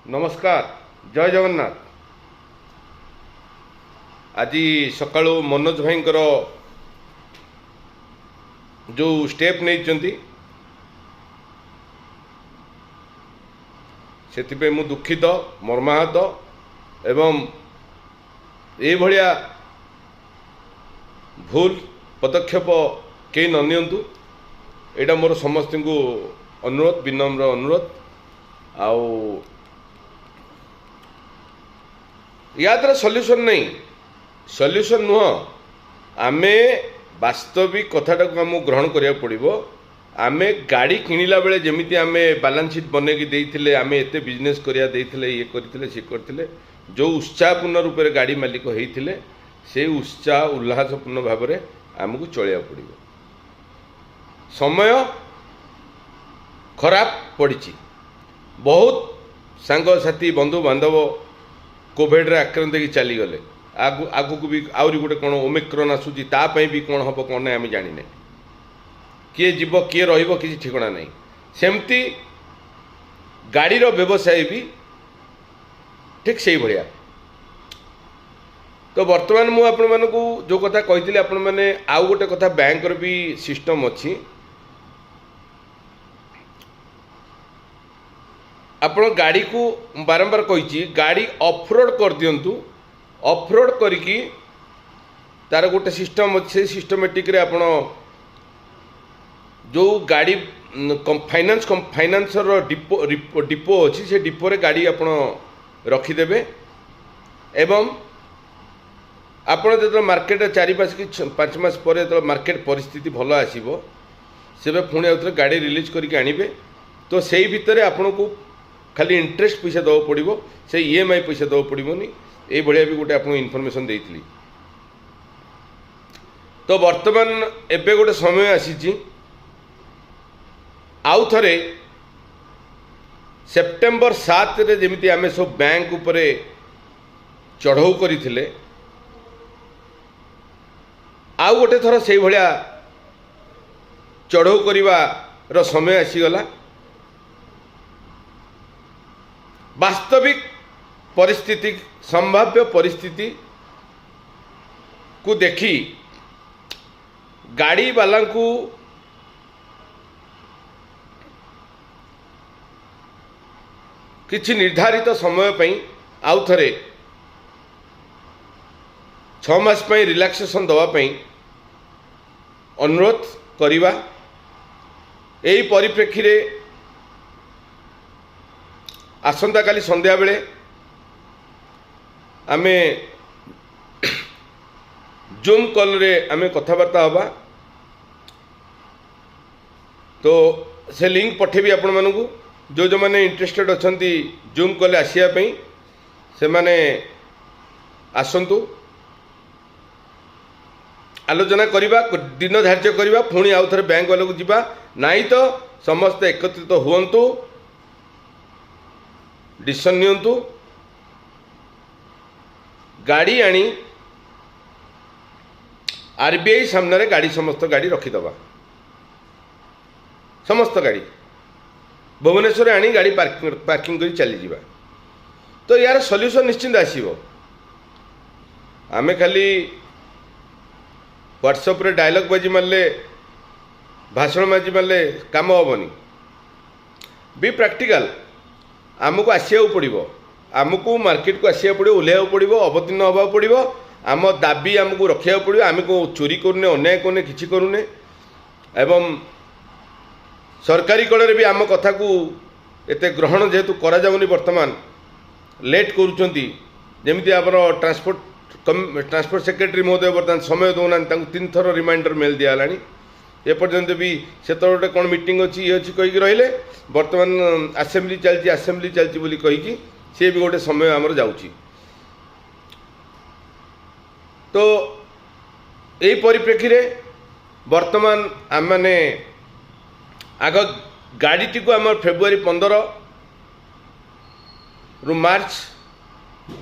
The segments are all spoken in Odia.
ନମସ୍କାର, ଜୟ ଜଗନ୍ନାଥ। ଆଜି ସକାଳୁ ମନୋଜ ଭାଇଙ୍କର ଯେଉଁ ଷ୍ଟେପ୍ ନେଇଛନ୍ତି, ସେଥିପାଇଁ ମୁଁ ଦୁଃଖିତ, ମର୍ମାହତ ଏବଂ ଏଇଭଳିଆ ଭୁଲ ପଦକ୍ଷେପ କେହି ନ ନିଅନ୍ତୁ, ଏଇଟା ମୋର ସମସ୍ତଙ୍କୁ ଅନୁରୋଧ, ବିନମ୍ର ଅନୁରୋଧ। ଆଉ ୟା ଦ୍ୱାରା ସଲ୍ୟୁସନ୍ ନାହିଁ, ସଲ୍ୟୁସନ୍ ନୁହଁ। ଆମେ ବାସ୍ତବିକ କଥାଟାକୁ ଆମକୁ ଗ୍ରହଣ କରିବାକୁ ପଡ଼ିବ। ଆମେ ଗାଡ଼ି କିଣିଲା ବେଳେ ଯେମିତି ଆମେ ବାଲାନ୍ସ ସିଟ୍ ବନେଇକି ଦେଇଥିଲେ, ଆମେ ଏତେ ବିଜନେସ୍ କରିବା ଦେଇଥିଲେ, ଇଏ କରିଥିଲେ, ସିଏ କରିଥିଲେ, ଯେଉଁ ଉତ୍ସାହପୂର୍ଣ୍ଣ ରୂପରେ ଗାଡ଼ି ମାଲିକ ହେଇଥିଲେ, ସେଇ ଉତ୍ସାହ ଉଲ୍ଲାସପୂର୍ଣ୍ଣ ଭାବରେ ଆମକୁ ଚଳିବାକୁ ପଡ଼ିବ। ସମୟ ଖରାପ ପଡ଼ିଛି, ବହୁତ ସାଙ୍ଗସାଥି ବନ୍ଧୁବାନ୍ଧବ କୋଭିଡ଼ରେ ଆକ୍ରାନ୍ତ ହେଇକି ଚାଲିଗଲେ। ଆଗକୁ ବି ଆହୁରି ଗୋଟେ କ'ଣ ଓମିକ୍ରନ୍ ଆସୁଛି, ତା ପାଇଁ ବି କ'ଣ ହେବ କ'ଣ ନାହିଁ ଆମେ ଜାଣିନେ, କିଏ ଯିବ କିଏ ରହିବ କିଛି ଠିକଣା ନାହିଁ। ସେମିତି ଗାଡ଼ିର ବ୍ୟବସାୟ ବି ଠିକ୍ ସେଇଭଳିଆ। ତ ବର୍ତ୍ତମାନ ମୁଁ ଆପଣମାନଙ୍କୁ ଯେଉଁ କଥା କହିଥିଲି, ଆପଣମାନେ ଆଉ ଗୋଟେ କଥା, ବ୍ୟାଙ୍କର ବି ସିଷ୍ଟମ୍ ଅଛି। ଆପଣ ଗାଡ଼ିକୁ ବାରମ୍ବାର କହିଛି, ଗାଡ଼ି ଅଫରୋଡ଼ କରିଦିଅନ୍ତୁ। ଅଫରୋଡ଼ କରିକି ତାର ଗୋଟେ ସିଷ୍ଟମ୍ ଅଛି, ସେଇ ସିଷ୍ଟମେଟିକ୍ରେ ଆପଣ ଯେଉଁ ଗାଡ଼ି ଫାଇନାନ୍ସ ଫାଇନାନ୍ସର ଡିପୋ ଅଛି, ସେ ଡିପୋରେ ଗାଡ଼ି ଆପଣ ରଖିଦେବେ। ଏବଂ ଆପଣ ଯେତେବେଳେ ମାର୍କେଟରେ 4 ମାସ କି 5 ମାସ ପରେ ଯେତେବେଳେ ମାର୍କେଟ ପରିସ୍ଥିତି ଭଲ ଆସିବ, ସେବେ ପୁଣି ଆଉ ଥରେ ଗାଡ଼ି ରିଲିଜ୍ କରିକି ଆଣିବେ। ତ ସେଇ ଭିତରେ ଆପଣଙ୍କୁ ଖାଲି ଇଣ୍ଟରେଷ୍ଟ ପଇସା ଦେବାକୁ ପଡ଼ିବ, ସେ ଇଏମ୍ଆଇ ପଇସା ଦେବାକୁ ପଡ଼ିବନି। ଏଇଭଳିଆ ବି ଗୋଟେ ଆପଣଙ୍କୁ ଇନଫର୍ମେସନ୍ ଦେଇଥିଲି। ତ ବର୍ତ୍ତମାନ ଏବେ ଗୋଟେ ସମୟ ଆସିଛି, ଆଉ ଥରେ ସେପ୍ଟେମ୍ବର 7ରେ ଯେମିତି ଆମେ ସବୁ ବ୍ୟାଙ୍କ ଉପରେ ଚଢ଼ଉ କରିଥିଲେ, ଆଉ ଗୋଟେ ଥର ସେଇଭଳିଆ ଚଢ଼ଉ କରିବାର ସମୟ ଆସିଗଲା। ବାସ୍ତବିକ ପରିସ୍ଥିତି, ସମ୍ଭାବ୍ୟ ପରିସ୍ଥିତିକୁ ଦେଖି ଗାଡ଼ିବାଲାଙ୍କୁ କିଛି ନିର୍ଦ୍ଧାରିତ ସମୟ ପାଇଁ ଆଉ ଥରେ 6 ମାସ ପାଇଁ ରିଲାକ୍ସେସନ୍ ଦେବା ପାଇଁ ଅନୁରୋଧ କରିବା। ଏହି ପରିପ୍ରେକ୍ଷୀରେ ଆସନ୍ତାକାଲି ସନ୍ଧ୍ୟାବେଳେ ଆମେ ଜୁମ୍ କଲ୍ରେ ଆମେ କଥାବାର୍ତ୍ତା ହେବା। ତ ସେ ଲିଙ୍କ ପଠେଇବି ଆପଣମାନଙ୍କୁ, ଯେଉଁ ଯେଉଁମାନେ ଇଣ୍ଟରେଷ୍ଟେଡ଼ ଅଛନ୍ତି ଜୁମ୍ କଲ୍ରେ ଆସିବା ପାଇଁ ସେମାନେ ଆସନ୍ତୁ, ଆଲୋଚନା କରିବା, ଦିନ ଧାର୍ଯ୍ୟ କରିବା, ପୁଣି ଆଉ ଥରେ ବ୍ୟାଙ୍କ ବାଲାକୁ ଯିବା। ନାଇଁ ତ ସମସ୍ତେ ଏକତ୍ରିତ ହୁଅନ୍ତୁ, ଡିସିସନ୍ ନିଅନ୍ତୁ, ଗାଡ଼ି ଆଣି ଆରବିଆଇ ସାମ୍ନାରେ ଗାଡ଼ି ସମସ୍ତ ଗାଡ଼ି ରଖିଦେବା। ସମସ୍ତ ଗାଡ଼ି ଭୁବନେଶ୍ୱରରେ ଆଣି ଗାଡ଼ି ପାର୍କିଂ କରି ଚାଲିଯିବା। ତ ୟାର ସଲ୍ୟୁସନ୍ ନିଶ୍ଚିନ୍ତ ଆସିବ। ଆମେ ଖାଲି ହ୍ୱାଟ୍ସଆପ୍ରେ ଡାଇଲଗ୍ ବାଜି ମାରିଲେ, ଭାଷଣ ବାଜି ମାରିଲେ କାମ ହେବନି। ବି ପ୍ରାକ୍ଟିକାଲ, ଆମକୁ ଆସିବାକୁ ପଡ଼ିବ, ଆମକୁ ମାର୍କେଟକୁ ଆସିବାକୁ ପଡ଼ିବ, ଓହ୍ଲାଇବାକୁ ପଡ଼ିବ, ଅବତୀର୍ଣ୍ଣ ହେବାକୁ ପଡ଼ିବ, ଆମ ଦାବି ଆମକୁ ରଖିବାକୁ ପଡ଼ିବ। ଆମେ କେଉଁ ଚୋରି କରୁନେ, ଅନ୍ୟାୟ କରୁନେ, କିଛି କରୁନେ। ଏବଂ ସରକାରୀ କଳରେ ବି ଆମ କଥାକୁ ଏତେ ଗ୍ରହଣ ଯେହେତୁ କରାଯାଉନି, ବର୍ତ୍ତମାନ ଲେଟ୍ କରୁଛନ୍ତି। ଯେମିତି ଆମର ଟ୍ରାନ୍ସପୋର୍ଟ ସେକ୍ରେଟାରୀ ମହୋଦୟ ବର୍ତ୍ତମାନ ସମୟ ଦେଉନାହାନ୍ତି, ତାଙ୍କୁ 3 ଥର ରିମାଇଣ୍ଡର ମେଲ୍ ଦିଆହେଲାଣି, ଏପର୍ଯ୍ୟନ୍ତ ବି ସେତେବେଳେ ଗୋଟେ କ'ଣ ମିଟିଂ ଅଛି ଇଏ ଅଛି କହିକି ରହିଲେ। ବର୍ତ୍ତମାନ ଆସେମ୍ବଲି ଚାଲିଛି, ଆସେମ୍ବଲି ଚାଲିଛି ବୋଲି କହିକି ସିଏ ବି ଗୋଟେ ସମୟ ଆମର ଯାଉଛି। ତ ଏଇ ପରିପ୍ରେକ୍ଷୀରେ ବର୍ତ୍ତମାନ ଆମେମାନେ ଆଗ ଗାଡ଼ିଟିକୁ ଆମର ଫେବୃଆରୀ 15ରୁ ମାର୍ଚ୍ଚ,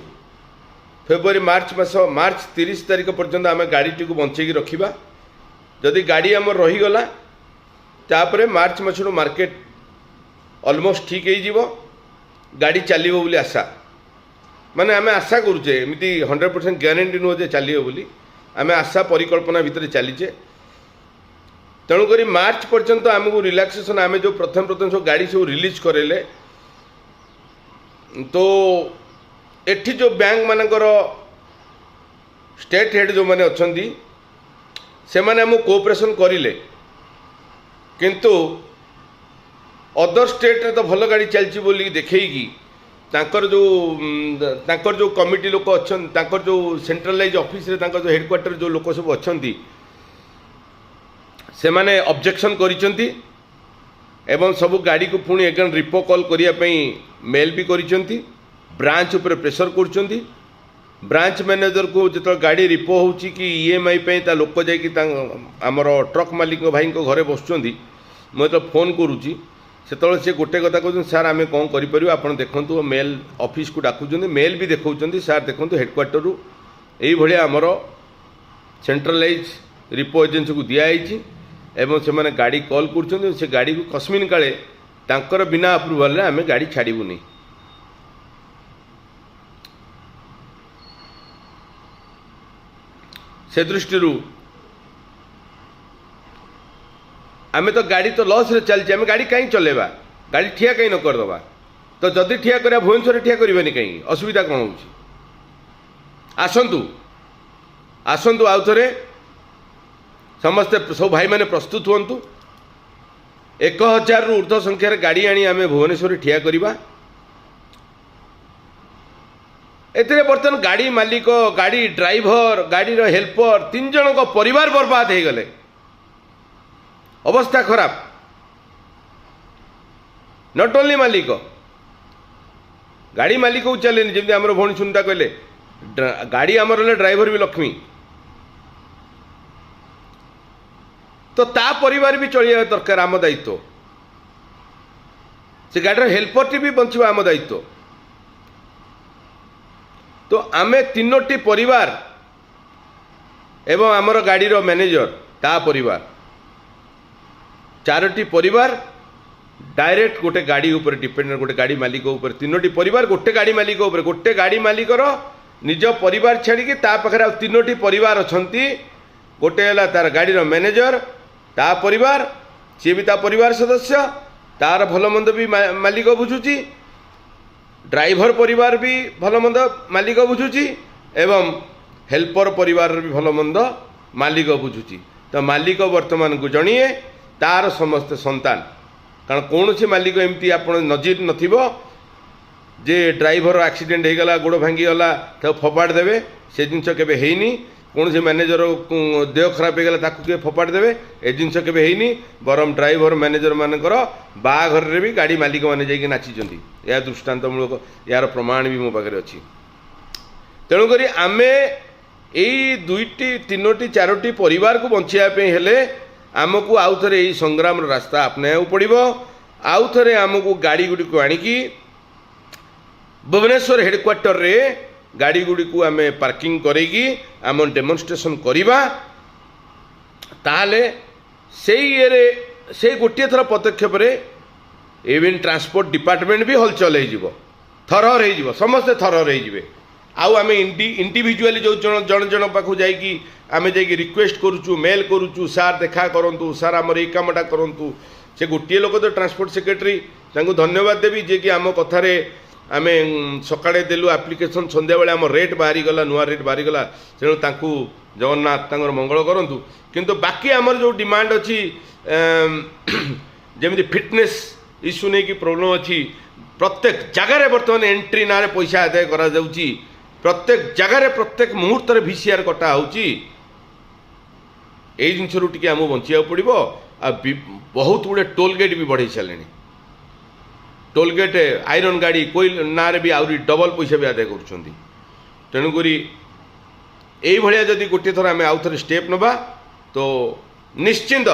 ଫେବୃଆରୀ ମାର୍ଚ୍ଚ ମାସ ମାର୍ଚ୍ଚ 30 ତାରିଖ ପର୍ଯ୍ୟନ୍ତ ଆମେ ଗାଡ଼ିଟିକୁ ବଞ୍ଚେଇକି ରଖିବା। ଯଦି ଗାଡ଼ି ଆମର ରହିଗଲା, ତାପରେ ମାର୍ଚ୍ଚ ମାସରୁ ମାର୍କେଟ ଅଲମୋଷ୍ଟ ଠିକ୍ ହେଇଯିବ। ଗାଡ଼ି ଚାଲିବ ବୋଲି ଆଶା, ମାନେ ଆମେ ଆଶା କରୁଛେ। ଏମିତି 100% ଗ୍ୟାରେଣ୍ଟି ନୁହଁ ଯେ ଚାଲିବ ବୋଲି। ଆମେ ଆଶା ପରିକଳ୍ପନା ଭିତରେ ଚାଲିଛେ। ତେଣୁକରି ମାର୍ଚ୍ଚ ପର୍ଯ୍ୟନ୍ତ ଆମକୁ ରିଲାକ୍ସେସନ୍, ଆମେ ଯେଉଁ ପ୍ରଥମେ ପ୍ରଥମେ ସବୁ ଗାଡ଼ି ସବୁ ରିଲିଜ୍ କରେଇଲେ, ତ ଏଠି ଯେଉଁ ବ୍ୟାଙ୍କ ମାନଙ୍କର ଷ୍ଟେଟ୍ ହେଡ଼୍ ଯେଉଁମାନେ ଅଛନ୍ତି, ସେମାନେ ଆମକୁ କୋଅପରେସନ୍ କରିଲେ। କିନ୍ତୁ ଅଦର ଷ୍ଟେଟ୍ରେ ତ ଭଲ ଗାଡ଼ି ଚାଲିଛି ବୋଲି ଦେଖେଇକି ତାଙ୍କର ଯେଉଁ କମିଟି ଲୋକ ଅଛନ୍ତି, ତାଙ୍କର ଯେଉଁ ସେଣ୍ଟ୍ରାଲାଇଜ୍ ଅଫିସରେ, ତାଙ୍କର ଯେଉଁ ହେଡ଼କ୍ୱାର୍ଟର ଯେଉଁ ଲୋକ ସବୁ ଅଛନ୍ତି, ସେମାନେ ଅବଜେକ୍ସନ୍ କରିଛନ୍ତି ଏବଂ ସବୁ ଗାଡ଼ିକୁ ପୁଣି ଏଗେନ୍ ରିପୋ କଲ୍ କରିବା ପାଇଁ ମେଲ୍ ବି କରିଛନ୍ତି। ବ୍ରାଞ୍ଚ ଉପରେ ପ୍ରେସର କରୁଛନ୍ତି। ବ୍ରାଞ୍ଚ ମ୍ୟାନେଜରକୁ ଯେତେବେଳେ ଗାଡ଼ି ରିପୋ ହେଉଛି କି ଇଏମ୍ଆଇ ପାଇଁ ତା ଲୋକ ଯାଇକି ତାଙ୍କ ଆମର ଟ୍ରକ୍ ମାଲିକଙ୍କ ଭାଇଙ୍କ ଘରେ ବସୁଛନ୍ତି, ମୁଁ ଯେତେବେଳେ ଫୋନ୍ କରୁଛି, ସେତେବେଳେ ସେ ଗୋଟେ କଥା କହୁଛନ୍ତି, "ସାର୍, ଆମେ କ'ଣ କରିପାରିବୁ, ଆପଣ ଦେଖନ୍ତୁ।" ମେଲ୍ ଅଫିସକୁ ଡାକୁଛନ୍ତି, ମେଲ୍ ବି ଦେଖାଉଛନ୍ତି, "ସାର୍ ଦେଖନ୍ତୁ, ହେଡ଼କ୍ୱାର୍ଟରରୁ ଏଇଭଳିଆ ଆମର ସେଣ୍ଟ୍ରାଲାଇଜ୍ ରିପୋ ଏଜେନ୍ସିକୁ ଦିଆହେଇଛି ଏବଂ ସେମାନେ ଗାଡ଼ି କଲ୍ କରୁଛନ୍ତି। ସେ ଗାଡ଼ିକୁ କସ୍ମିନ୍ କାଳେ ତାଙ୍କର ବିନା ଆପ୍ରୁଭାଲରେ ଆମେ ଗାଡ଼ି ଛାଡ଼ିବୁନି।" ସେ ଦୃଷ୍ଟିରୁ ଆମେ ତ ଗାଡ଼ି ତ ଲସ୍ରେ ଚାଲିଛି, ଆମେ ଗାଡ଼ି କାହିଁ ଚଲେଇବା? ଗାଡ଼ି ଠିଆ କାହିଁ ନ କରିଦେବା? ତ ଯଦି ଠିଆ କରିବା, ଭୁବନେଶ୍ୱରରେ ଠିଆ କରିବାନି କାହିଁକି? ଅସୁବିଧା କ'ଣ ହେଉଛି? ଆସନ୍ତୁ, ଆସନ୍ତୁ, ଆଉ ଥରେ ସମସ୍ତେ ସବୁ ଭାଇମାନେ ପ୍ରସ୍ତୁତ ହୁଅନ୍ତୁ। 1000ରୁ ଉର୍ଦ୍ଧ୍ୱ ସଂଖ୍ୟାରେ ଗାଡ଼ି ଆଣି ଆମେ ଭୁବନେଶ୍ୱରରେ ଠିଆ କରିବା। ଏଥିରେ ବର୍ତ୍ତମାନ ଗାଡ଼ି ମାଲିକ, ଗାଡ଼ି ଡ୍ରାଇଭର, ଗାଡ଼ିର ହେଲ୍ପର, ତିନି ଜଣଙ୍କ ପରିବାର ବର୍ବାଦ ହେଇଗଲେ, ଅବସ୍ଥା ଖରାପ। Not only ମାଲିକ, ଗାଡ଼ି ମାଲିକକୁ ଚାଲେନି। ଯେମିତି ଆମର ଭଉଣୀ ସୁନିତା କହିଲେ, ଗାଡ଼ି ଆମର ହେଲେ ଡ୍ରାଇଭର ବି ଲକ୍ଷ୍ମୀ। ତ ତା ପରିବାର ବି ଚଳିବା ଦରକାର, ଆମ ଦାୟିତ୍ୱ। ସେ ଗାଡ଼ିର ହେଲ୍ପରଟି ବି ବଞ୍ଚିବା ଆମ ଦାୟିତ୍ୱ। ତ ଆମେ ତିନୋଟି ପରିବାର ଏବଂ ଆମର ଗାଡ଼ିର ମ୍ୟାନେଜର, ତା ପରିବାର, ଚାରୋଟି ପରିବାର ଡାଇରେକ୍ଟ ଗୋଟେ ଗାଡ଼ି ଉପରେ ଡିପେଣ୍ଡ। ଗୋଟେ ଗାଡ଼ି ମାଲିକ ଉପରେ ତିନୋଟି ପରିବାର, ଗୋଟେ ଗାଡ଼ି ମାଲିକ ଉପରେ। ଗୋଟେ ଗାଡ଼ି ମାଲିକର ନିଜ ପରିବାର ଛାଡ଼ିକି ତା ପାଖରେ ଆଉ ତିନୋଟି ପରିବାର ଅଛନ୍ତି। ଗୋଟେ ହେଲା ତାର ଗାଡ଼ିର ମ୍ୟାନେଜର, ତା ପରିବାର, ସିଏ ବି ତା ପରିବାର ସଦସ୍ୟ, ତାର ଭଲ ମନ୍ଦ ବି ମାଲିକ ବୁଝୁଛି। ଡ୍ରାଇଭର ପରିବାର ବି ଭଲ ମନ୍ଦ ମାଲିକ ବୁଝୁଛି ଏବଂ ହେଲ୍ପର ପରିବାରର ବି ଭଲ ମନ୍ଦ ମାଲିକ ବୁଝୁଛି। ତ ମାଲିକ ବର୍ତ୍ତମାନକୁ ଜଣିଏ, ତାର ସମସ୍ତେ ସନ୍ତାନ। କାରଣ କୌଣସି ମାଲିକ ଏମିତି ଆପଣ ନଜିର ନଥିବ ଯେ ଡ୍ରାଇଭର ଆକ୍ସିଡେଣ୍ଟ ହେଇଗଲା, ଗୋଡ଼ ଭାଙ୍ଗିଗଲା, ତାକୁ ଫୋପାଡ଼ି ଦେବେ। ସେ ଜିନିଷ କେବେ ହେଇନି। କୌଣସି ମ୍ୟାନେଜର ଦେହ ଖରାପ ହେଇଗଲା, ତାକୁ କିଏ ଫୋପାଡ଼ି ଦେବେ, ଏ ଜିନିଷ କେବେ ହେଇନି। ବରଂ ଡ୍ରାଇଭର, ମ୍ୟାନେଜର ମାନଙ୍କର ବାହାଘରରେ ବି ଗାଡ଼ି ମାଲିକମାନେ ଯାଇକି ନାଚିଛନ୍ତି। ଏହା ଦୃଷ୍ଟାନ୍ତମୂଳକ, ଏହାର ପ୍ରମାଣ ବି ମୋ ପାଖରେ ଅଛି। ତେଣୁକରି ଆମେ ଏଇ ଦୁଇଟି, ତିନୋଟି, ଚାରୋଟି ପରିବାରକୁ ବଞ୍ଚାଇବା ପାଇଁ ହେଲେ ଆମକୁ ଆଉ ଥରେ ଏଇ ସଂଗ୍ରାମର ରାସ୍ତା ଆପଣାଇବାକୁ ପଡ଼ିବ। ଆଉ ଥରେ ଆମକୁ ଗାଡ଼ି ଗୁଡ଼ିକୁ ଆଣିକି ଭୁବନେଶ୍ୱର ହେଡ଼କ୍ୱାର୍ଟରରେ ଗାଡ଼ି ଗୁଡ଼ିକୁ ଆମେ ପାର୍କିଂ କରେଇକି ଆମ ଡେମନଷ୍ଟ୍ରେସନ୍ କରିବା। ତାହେଲେ ସେଇ ଇଏରେ, ସେଇ ଗୋଟିଏ ଥର ପଦକ୍ଷେପରେ ଇଭିନ୍ ଟ୍ରାନ୍ସପୋର୍ଟ ଡିପାର୍ଟମେଣ୍ଟ ବି ହଲଚଲ ହେଇଯିବ, ଥରହର ହେଇଯିବ, ସମସ୍ତେ ଥରହର ହେଇଯିବେ। ଆଉ ଆମେ ଇଣ୍ଡିଭିଜୁଆଲି ଯେଉଁ ଜଣ ଜଣ ଜଣ ପାଖକୁ ଯାଇକି ଆମେ ଯାଇକି ରିକ୍ୱେଷ୍ଟ କରୁଛୁ, ମେଲ୍ କରୁଛୁ, "ସାର୍, ଦେଖା କରନ୍ତୁ, ସାର୍, ଆମର ଏଇ କାମଟା କରନ୍ତୁ।" ସେ ଗୋଟିଏ ଲୋକ ତ ଟ୍ରାନ୍ସପୋର୍ଟ ସେକ୍ରେଟାରୀ, ତାଙ୍କୁ ଧନ୍ୟବାଦ ଦେବି, ଯିଏକି ଆମ କଥାରେ ଆମେ ସକାଳେ ଦେଲୁ ଆପ୍ଲିକେସନ୍, ସନ୍ଧ୍ୟାବେଳେ ଆମ ରେଟ୍ ବାହାରିଗଲା, ନୂଆ ରେଟ୍ ବାହାରିଗଲା। ତେଣୁ ତାଙ୍କୁ ଜଗନ୍ନାଥ ତାଙ୍କର ମଙ୍ଗଳ କରନ୍ତୁ। କିନ୍ତୁ ବାକି ଆମର ଯେଉଁ ଡିମାଣ୍ଡ ଅଛି, ଯେମିତି ଫିଟନେସ୍ ଇସ୍ୟୁ ନେଇକି ପ୍ରୋବ୍ଲେମ୍ ଅଛି, ପ୍ରତ୍ୟେକ ଜାଗାରେ ବର୍ତ୍ତମାନ ଏଣ୍ଟ୍ରି ନାଁରେ ପଇସା ଆଦାୟ କରାଯାଉଛି, ପ୍ରତ୍ୟେକ ଜାଗାରେ ପ୍ରତ୍ୟେକ ମୁହୂର୍ତ୍ତରେ ଭିସିଆର୍ କଟା ହେଉଛି, ଏଇ ଜିନିଷରୁ ଟିକେ ଆମକୁ ବଞ୍ଚିବାକୁ ପଡ଼ିବ। ଆଉ ବହୁତ ଗୁଡ଼ିଏ ଟୋଲ୍ ଗେଟ୍ ବି ବଢ଼େଇ ସାରିଲେଣି। ଟୋଲ୍ ଗେଟ୍, ଆଇରନ୍ ଗାଡ଼ି, କୋଇଲା ନାଁରେ ବି ଆହୁରି ଡବଲ୍ ପଇସା ବି ଆଦାୟ କରୁଛନ୍ତି। ତେଣୁକରି ଏଇଭଳିଆ ଯଦି ଗୋଟିଏ ଥର ଆମେ ଆଉ ଥରେ ଷ୍ଟେପ୍ ନେବା, ତ ନିଶ୍ଚିନ୍ତ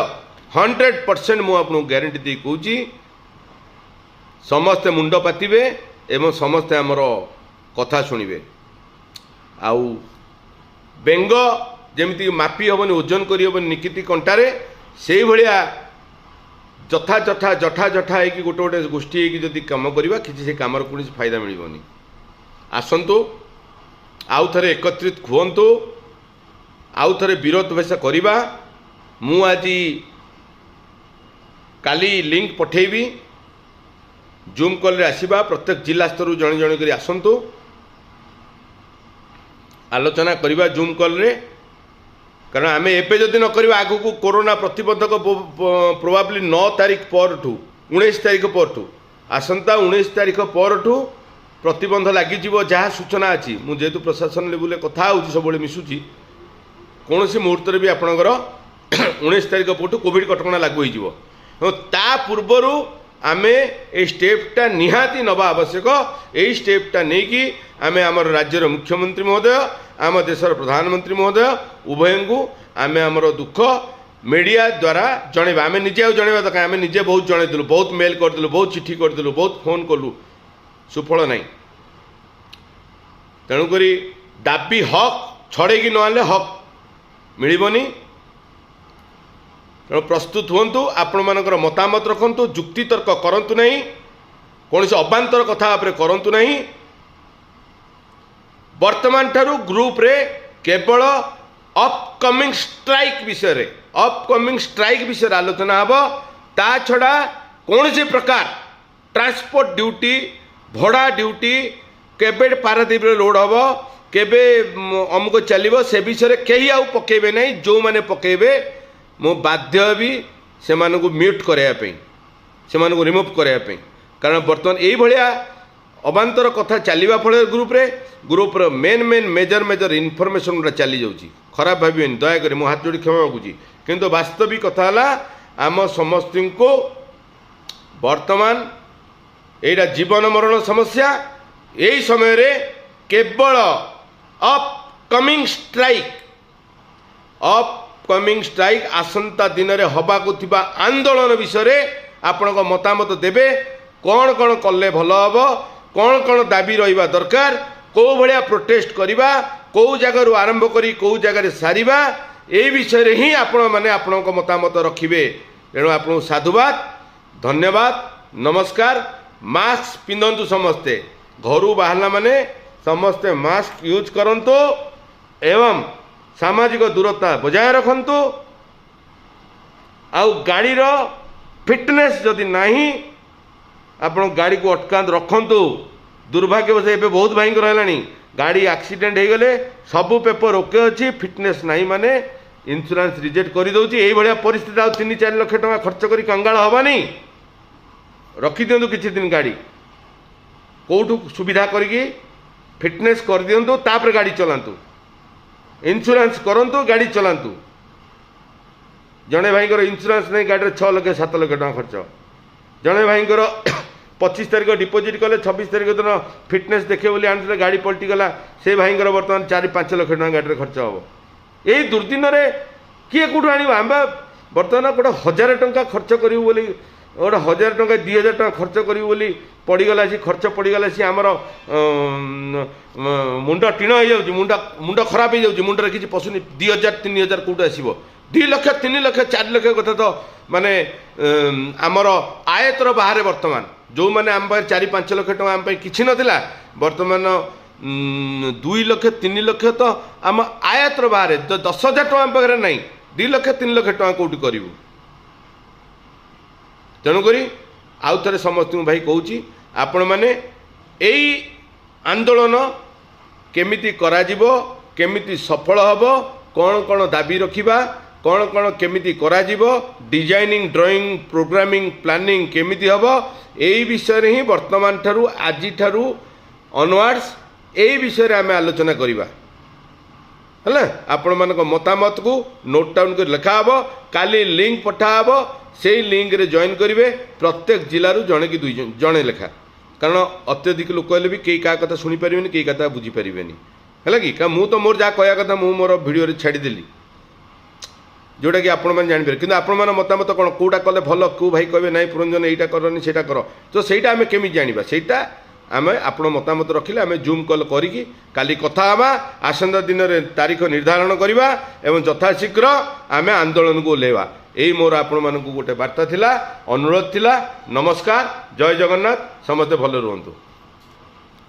100% ମୁଁ ଆପଣଙ୍କୁ ଗ୍ୟାରେଣ୍ଟି ଦେଇ କହୁଛି, ସମସ୍ତେ ମୁଣ୍ଡ ପାତିବେ ଏବଂ ସମସ୍ତେ ଆମର କଥା ଶୁଣିବେ। ଆଉ ବେଙ୍ଗ ଯେମିତି ମାପି ହେବନି, ଓଜନ କରିହେବନି ନିକିତି କଣ୍ଟାରେ, ସେଇଭଳିଆ ଯଥା ଯଥା ଜଠା ଜଠା ହେଇକି ଗୋଟେ ଗୋଟେ ଗୋଷ୍ଠୀ ହେଇକି ଯଦି କାମ କରିବା, କିଛି ସେ କାମର କୌଣସି ଫାଇଦା ମିଳିବନି। ଆସନ୍ତୁ, ଆଉ ଥରେ ଏକତ୍ରିତ ହୁଅନ୍ତୁ, ଆଉ ଥରେ ବିରୋଧ ବେଶ କରିବା। ମୁଁ ଆଜି କାଲି ଲିଙ୍କ ପଠେଇବି, ଜୁମ୍ କଲ୍ରେ ଆସିବା। ପ୍ରତ୍ୟେକ ଜିଲ୍ଲା ସ୍ତରରୁ ଜଣେ ଜଣେ କରି ଆସନ୍ତୁ, ଆଲୋଚନା କରିବା ଜୁମ୍ କଲ୍ରେ। କାରଣ ଆମେ ଏବେ ଯଦି ନ କରିବା, ଆଗକୁ କରୋନା ପ୍ରତିବନ୍ଧକ ପ୍ରୋବାବଲି 9 ତାରିଖ ପରଠୁ, 19 ତାରିଖ ପରଠୁ, ଆସନ୍ତା 19 ତାରିଖ ପରଠୁ ପ୍ରତିବନ୍ଧ ଲାଗିଯିବ, ଯାହା ସୂଚନା ଅଛି। ମୁଁ ଯେହେତୁ ପ୍ରଶାସନ ଲେବୁଲରେ କଥା ହେଉଛି, ସବୁବେଳେ ମିଶୁଛି, କୌଣସି ମୁହୂର୍ତ୍ତରେ ବି ଆପଣଙ୍କର 19 ତାରିଖ ପରଠୁ କୋଭିଡ଼ କଟକଣା ଲାଗୁ ହୋଇଯିବ ଏବଂ ତା ପୂର୍ବରୁ ଆମେ ଏଇ ଷ୍ଟେପ୍ଟା ନିହାତି ନେବା ଆବଶ୍ୟକ। ଏଇ ଷ୍ଟେପ୍ଟା ନେଇକି ଆମେ ଆମର ରାଜ୍ୟର ମୁଖ୍ୟମନ୍ତ୍ରୀ ମହୋଦୟ, ଆମ ଦେଶର ପ୍ରଧାନମନ୍ତ୍ରୀ ମହୋଦୟ, ଉଭୟଙ୍କୁ ଆମେ ଆମର ଦୁଃଖ ମିଡ଼ିଆ ଦ୍ୱାରା ଜଣେଇବା। ଆମେ ନିଜେ ଆଉ ଜଣେଇବା ଦରକାର। ଆମେ ନିଜେ ବହୁତ ଜଣେଇଥିଲୁ, ବହୁତ ମେଲ୍ କରିଦେଲୁ, ବହୁତ ଚିଠି କରିଦେଲୁ, ବହୁତ ଫୋନ୍ କଲୁ, ସୁଫଳ ନାହିଁ। ତେଣୁକରି ଦାବି ହକ୍ ଛଡ଼େଇକି ନ ଆଣିଲେ ହକ୍ ମିଳିବନି। ତେଣୁ ପ୍ରସ୍ତୁତ ହୁଅନ୍ତୁ, ଆପଣମାନଙ୍କର ମତାମତ ରଖନ୍ତୁ, ଯୁକ୍ତିତର୍କ କରନ୍ତୁ ନାହିଁ, କୌଣସି ଅବାନ୍ତର କଥା ଉପରେ କରନ୍ତୁ ନାହିଁ। ବର୍ତ୍ତମାନ ଠାରୁ ଗ୍ରୁପରେ କେବଳ ଅପକମିଂ ଷ୍ଟ୍ରାଇକ୍ ବିଷୟରେ, ଅପକମିଂ ଷ୍ଟ୍ରାଇକ୍ ବିଷୟରେ ଆଲୋଚନା ହେବ। ତା ଛଡ଼ା କୌଣସି ପ୍ରକାର ଟ୍ରାନ୍ସପୋର୍ଟ ଡ୍ୟୁଟି, ଭଡ଼ା ଡ୍ୟୁଟି, କେବେ ପାରାଦ୍ୱୀପରେ ଲୋଡ଼ ହେବ, କେବେ ଅମୁକ ଚାଲିବ, ସେ ବିଷୟରେ କେହି ଆଉ ପକେଇବେ ନାହିଁ। ଯେଉଁମାନେ ପକେଇବେ, ମୁଁ ବାଧ୍ୟ ହେବି ସେମାନଙ୍କୁ ମ୍ୟୁଟ୍ କରାଇବା ପାଇଁ, ସେମାନଙ୍କୁ ରିମୁଭ୍ କରାଇବା ପାଇଁ। କାରଣ ବର୍ତ୍ତମାନ ଏଇଭଳିଆ ଅବାନ୍ତର କଥା ଚାଲିବା ଫଳରେ ଗ୍ରୁପ୍ର main main major major information ଗୁଡ଼ା ଚାଲିଯାଉଛି। ଖରାପ ଭାବିବେନି ଦୟାକରି, ମୁଁ ହାତ ଯୋଡ଼ି କ୍ଷମା ମାଗୁଛି। କିନ୍ତୁ ବାସ୍ତବିକ କଥା ହେଲା, ଆମ ସମସ୍ତଙ୍କୁ ବର୍ତ୍ତମାନ ଏଇଟା ଜୀବନ ମରଣ ସମସ୍ୟା। ଏଇ ସମୟରେ କେବଳ ଅପକମିଂ ଷ୍ଟ୍ରାଇକ୍, ଅପକମିଂ ଷ୍ଟ୍ରାଇକ୍, ଆସନ୍ତା ଦିନରେ ହେବାକୁ ଥିବା ଆନ୍ଦୋଳନ ବିଷୟରେ ଆପଣଙ୍କ ମତାମତ ଦେବେ। କ'ଣ କ'ଣ କଲେ ଭଲ ହେବ, କ'ଣ କ'ଣ ଦାବି ରହିବା ଦରକାର, କେଉଁ ଭଳିଆ ପ୍ରୋଟେଷ୍ଟ କରିବା, କେଉଁ ଜାଗାରୁ ଆରମ୍ଭ କରି କେଉଁ ଜାଗାରେ ସାରିବା, ଏଇ ବିଷୟରେ ହିଁ ଆପଣମାନେ ଆପଣଙ୍କ ମତାମତ ରଖିବେ। ତେଣୁ ଆପଣଙ୍କୁ ସାଧୁବାଦ, ଧନ୍ୟବାଦ, ନମସ୍କାର। ମାସ୍କ ପିନ୍ଧନ୍ତୁ ସମସ୍ତେ। ଘରୁ ବାହାରିଲା ମାନେ ସମସ୍ତେ ମାସ୍କ ୟୁଜ୍ କରନ୍ତୁ ଏବଂ ସାମାଜିକ ଦୂରତା ବଜାୟ ରଖନ୍ତୁ। ଆଉ ଗାଡ଼ିର ଫିଟନେସ୍ ଯଦି ନାହିଁ, ଆପଣ ଗାଡ଼ିକୁ ଅଟକାନ୍ତୁ, ରଖନ୍ତୁ। ଦୁର୍ଭାଗ୍ୟବଶତଃ ଏବେ ବହୁତ ଭାଇଙ୍କର ହେଲାଣି, ଗାଡ଼ି ଆକ୍ସିଡେଣ୍ଟ ହେଇଗଲେ ସବୁ ପେପର ଓକେ ଅଛି, ଫିଟନେସ୍ ନାହିଁ ମାନେ ଇନ୍ସୁରାନ୍ସ ରିଜେକ୍ଟ କରିଦେଉଛି। ଏଇଭଳିଆ ପରିସ୍ଥିତି ଆଉ 3-4 ଲକ୍ଷ ଟଙ୍କା ଖର୍ଚ୍ଚ କରି କଙ୍ଗାଳ ହେବାନି। ରଖିଦିଅନ୍ତୁ କିଛି ଦିନ ଗାଡ଼ି, କେଉଁଠୁ ସୁବିଧା କରିକି ଫିଟନେସ୍ କରିଦିଅନ୍ତୁ, ତାପରେ ଗାଡ଼ି ଚଲାନ୍ତୁ, ଇନ୍ସୁରାନ୍ସ କରନ୍ତୁ, ଗାଡ଼ି ଚଲାନ୍ତୁ। ଜଣେ ଭାଇଙ୍କର ଇନ୍ସୁରାନ୍ସ ନେଇ ଗାଡ଼ିରେ 6 ଲକ୍ଷ 7 ଲକ୍ଷ ଟଙ୍କା ଖର୍ଚ୍ଚ। ଜଣେ ଭାଇଙ୍କର 25 ତାରିଖ ଡିପୋଜିଟ୍ କଲେ, 26 ତାରିଖ ଦିନ ଫିଟନେସ୍ ଦେଖିବେ ବୋଲି ଆଣିଥିଲେ, ଗାଡ଼ି ପଲଟିଗଲା। ସେ ଭାଇଙ୍କର ବର୍ତ୍ତମାନ 4-5 ଲକ୍ଷ ଟଙ୍କା ଗାଡ଼ିରେ ଖର୍ଚ୍ଚ ହେବ। ଏଇ ଦୁର୍ଦିନରେ କିଏ କେଉଁଠୁ ଆଣିବ? ଆମେ ବର୍ତ୍ତମାନ ଗୋଟେ 1000 ଟଙ୍କା ଖର୍ଚ୍ଚ କରିବୁ ବୋଲି, ଗୋଟେ 1000 ଟଙ୍କା 2000 ଟଙ୍କା ଖର୍ଚ୍ଚ କରିବୁ ବୋଲି ପଡ଼ିଗଲା, ସେ ଖର୍ଚ୍ଚ ପଡ଼ିଗଲା, ସିଏ ଆମର ମୁଣ୍ଡ ଟିଣ ହେଇଯାଉଛି, ମୁଣ୍ଡ ଖରାପ ହେଇଯାଉଛି, ମୁଣ୍ଡରେ କିଛି ପଶୁନି। 2000 3000 କେଉଁଠୁ ଆସିବ? 2 ଲକ୍ଷ, 3 ଲକ୍ଷ, 4 ଲକ୍ଷ କଥା ତ ମାନେ ଆମର ଆୟତର ବାହାରେ। ବର୍ତ୍ତମାନ ଯେଉଁମାନେ ଆମ ପାଖରେ 4-5 ଲକ୍ଷ ଟଙ୍କା ଆମ ପାଇଁ କିଛି ନଥିଲା, ବର୍ତ୍ତମାନ 2 ଲକ୍ଷ 3 ଲକ୍ଷ ତ ଆମ ଆୟତର ବାହାରେ। 10,000 ଟଙ୍କା ଆମ ପାଖରେ ନାହିଁ, 2 ଲକ୍ଷ 3 ଲକ୍ଷ ଟଙ୍କା କେଉଁଠି କରିବୁ? ତେଣୁକରି ଆଉ ଥରେ ସମସ୍ତଙ୍କୁ ଭାଇ କହୁଛି, ଆପଣମାନେ ଏଇ ଆନ୍ଦୋଳନ କେମିତି କରାଯିବ, କେମିତି ସଫଳ ହେବ, କ'ଣ କ'ଣ ଦାବି ରଖିବା, କ'ଣ କ'ଣ କେମିତି କରାଯିବ, ଡିଜାଇନିଂ, ଡ୍ରଇଂ, ପ୍ରୋଗ୍ରାମିଂ, ପ୍ଲାନିଂ କେମିତି ହେବ, ଏଇ ବିଷୟରେ ହିଁ ବର୍ତ୍ତମାନ ଠାରୁ, ଆଜିଠାରୁ ଅନୱାର୍ଡ଼ସ୍ ଏଇ ବିଷୟରେ ଆମେ ଆଲୋଚନା କରିବା। ହେଲା, ଆପଣମାନଙ୍କ ମତାମତକୁ ନୋଟ୍ ଡାଉନ୍ କରି ଲେଖା ହେବ, କାଲି ଲିଙ୍କ ପଠା ହେବ, ସେଇ ଲିଙ୍କରେ ଜଏନ୍ କରିବେ। ପ୍ରତ୍ୟେକ ଜିଲ୍ଲାରୁ ଜଣେ କି ଦୁଇ ଜଣ, ଜଣେ ଲେଖା, କାରଣ ଅତ୍ୟଧିକ ଲୋକ ହେଲେ ବି କେହି କାହା କଥା ଶୁଣିପାରିବେନି, କେହି କଥା ବୁଝିପାରିବେନି। ହେଲା କି? କାରଣ ମୁଁ ତ ମୋର ଯାହା କହିବା କଥା ମୁଁ ମୋର ଭିଡ଼ିଓରେ ଛାଡ଼ିଦେଲି, ଯେଉଁଟାକି ଆପଣମାନେ ଜାଣିପାରିବେ। କିନ୍ତୁ ଆପଣମାନଙ୍କ ମତାମତ କ'ଣ, କେଉଁଟା କଲେ ଭଲ, କେଉଁ ଭାଇ କହିବେ ନାଇଁ ପୁରଞ୍ଜନ, ଏଇଟା କରନି, ସେଇଟା କର, ତ ସେଇଟା ଆମେ କେମିତି ଜାଣିବା? ସେଇଟା ଆମେ ଆପଣ ମତାମତ ରଖିଲେ ଆମେ ଜୁମ୍ କଲ୍ କରିକି କାଲି କଥା ହେବା, ଆସନ୍ତା ଦିନରେ ତାରିଖ ନିର୍ଦ୍ଧାରଣ କରିବା ଏବଂ ଯଥାଶୀଘ୍ର ଆମେ ଆନ୍ଦୋଳନକୁ ଓହ୍ଲାଇବା। ଏଇ ମୋର ଆପଣମାନଙ୍କୁ ଗୋଟେ ବାର୍ତ୍ତା ଥିଲା, ଅନୁରୋଧ ଥିଲା। ନମସ୍କାର, ଜୟ ଜଗନ୍ନାଥ। ସମସ୍ତେ ଭଲ ରୁହନ୍ତୁ।